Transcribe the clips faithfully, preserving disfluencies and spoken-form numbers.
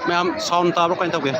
ꯃꯌꯥꯝ sound ꯇꯥꯕ꯭ꯔꯣ? ꯀꯃꯥꯏꯅ ꯇꯧꯒꯦ?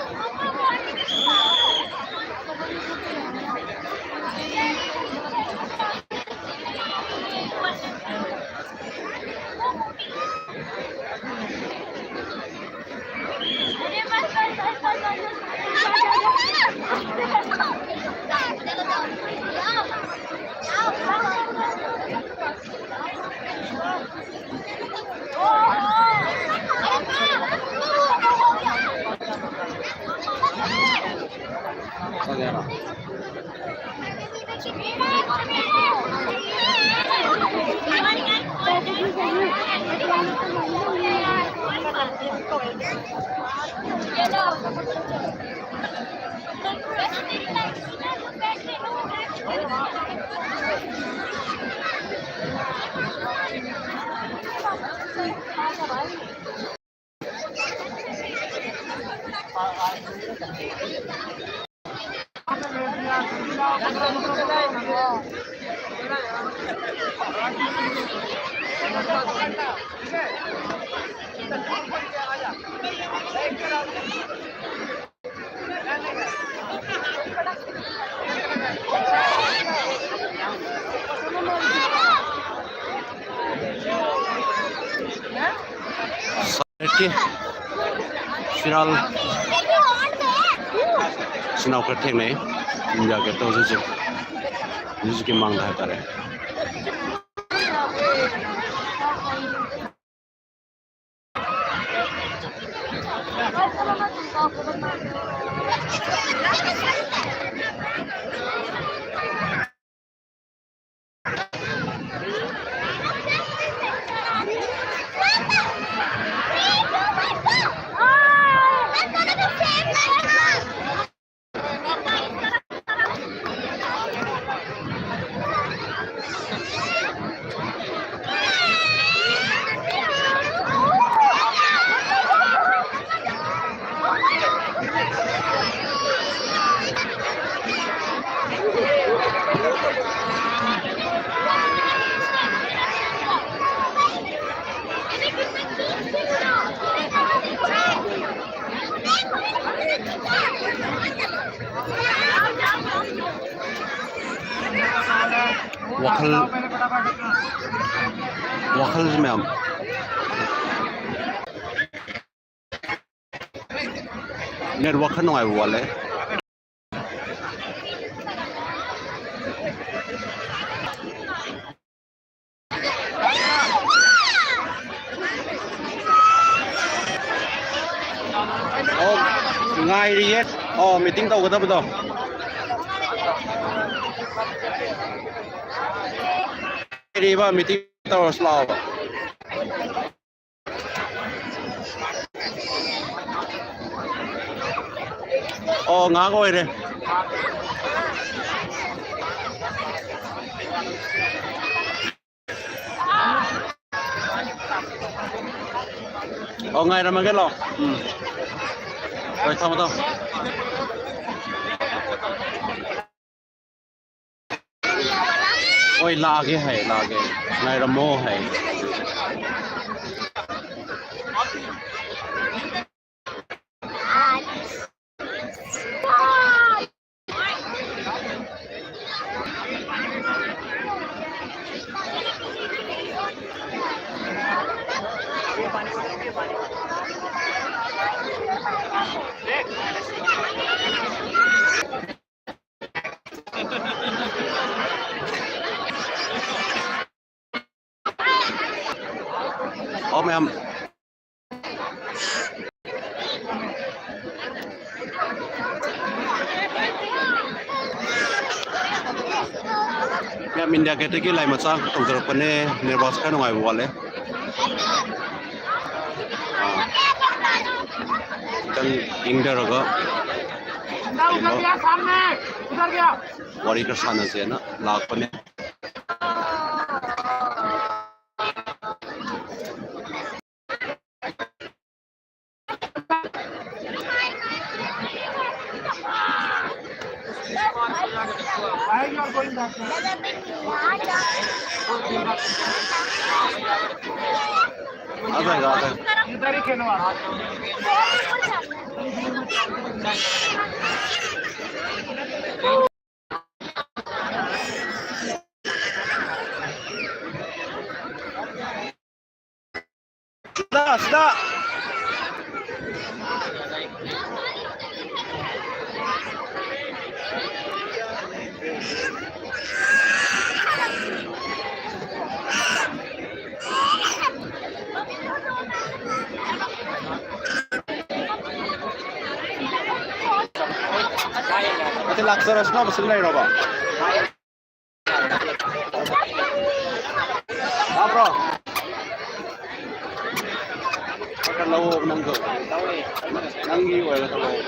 ꯁꯥꯏꯠꯀꯤ ꯐꯤꯔꯥꯜ ꯏꯆꯤꯟ ꯏꯅꯥꯎ ꯈꯔ ꯊꯦꯡꯅꯩ꯫ ꯏꯟꯗꯤꯌꯥ ꯒꯦꯠꯇ ꯍꯧꯖꯤꯛ ꯍꯧꯖꯤꯛ, ꯍꯧꯖꯤꯛꯀꯤ ꯃꯥꯡꯗ ꯍꯥꯏꯇꯥꯔꯦ꯫ ꯋꯥꯈꯜ, ꯋꯥꯈꯜꯁꯦ ꯃꯌꯥꯝ꯫ ꯅꯦꯠꯋꯥꯛ ꯈꯔ ꯅꯨꯡꯉꯥꯏꯕ ꯋꯥꯠꯂꯦ꯫ ꯑꯣ, ꯉꯥꯏꯔꯤꯌꯦ꯫ ꯑꯣ, ꯃꯤꯇꯤꯡ ꯇꯧꯒꯗꯕꯗꯣ꯫ ꯉꯥꯏꯔꯤꯕ, ꯃꯤꯇꯤꯡ ꯇꯧꯔꯁꯤ ꯂꯥꯛꯑꯣꯕ꯫ ꯑꯣ, ꯉꯥꯏꯍꯥꯛ ꯑꯣꯏꯔꯦ꯫ ꯑꯣ, ꯉꯥꯏꯔꯝꯃꯒꯦ, ꯂꯥꯛꯑꯣ꯫ ꯎꯝ꯫ ꯍꯣꯏ, ꯊꯝꯃꯣ, ꯊꯝꯃꯣ꯫ ꯍꯣꯏ, ꯂꯥꯛꯑꯒꯦ ꯍꯥꯏ, ꯂꯥꯛꯑꯒꯦ꯫ ꯉꯥꯏꯔꯝꯃꯣ ꯍꯥꯏ꯫ ꯑꯣ, ꯃꯌꯥꯝ꯫ ꯃꯌꯥꯝ, ꯏꯟꯗꯤꯌꯥ ꯒꯦꯠꯇꯒꯤ ꯂꯥꯏ ꯃꯆꯥ ꯇꯧꯖꯔꯛꯄꯅꯦ꯫ ꯅꯦꯠꯋꯥꯛꯁꯦ ꯈꯔ ꯅꯨꯡꯉꯥꯏꯕ ꯋꯥꯠꯂꯦ꯫ ꯑꯥ, ꯈꯤꯇꯪ ꯏꯪꯊꯔꯒ ꯀꯩꯅꯣ, ꯋꯥꯔꯤ ꯈꯔ ꯁꯥꯟꯅꯁꯦꯅ ꯂꯥꯛꯄꯅꯦ꯫ आ जाएगा, आ जाएगा। ꯁꯤꯗ, ꯁꯤꯗ꯫ ꯑꯗꯨ ꯂꯥꯛꯆꯔꯁꯅꯣꯕ, ꯁꯤꯗ ꯂꯩꯔꯣꯕ꯫ ꯇꯥꯕ꯭ꯔꯣ? ꯈꯔ ꯂꯧꯑꯣ ꯅꯪꯁꯨ꯫ ꯅꯪꯒꯤ ꯑꯣꯏꯔꯒ ꯂꯧꯑꯣ꯫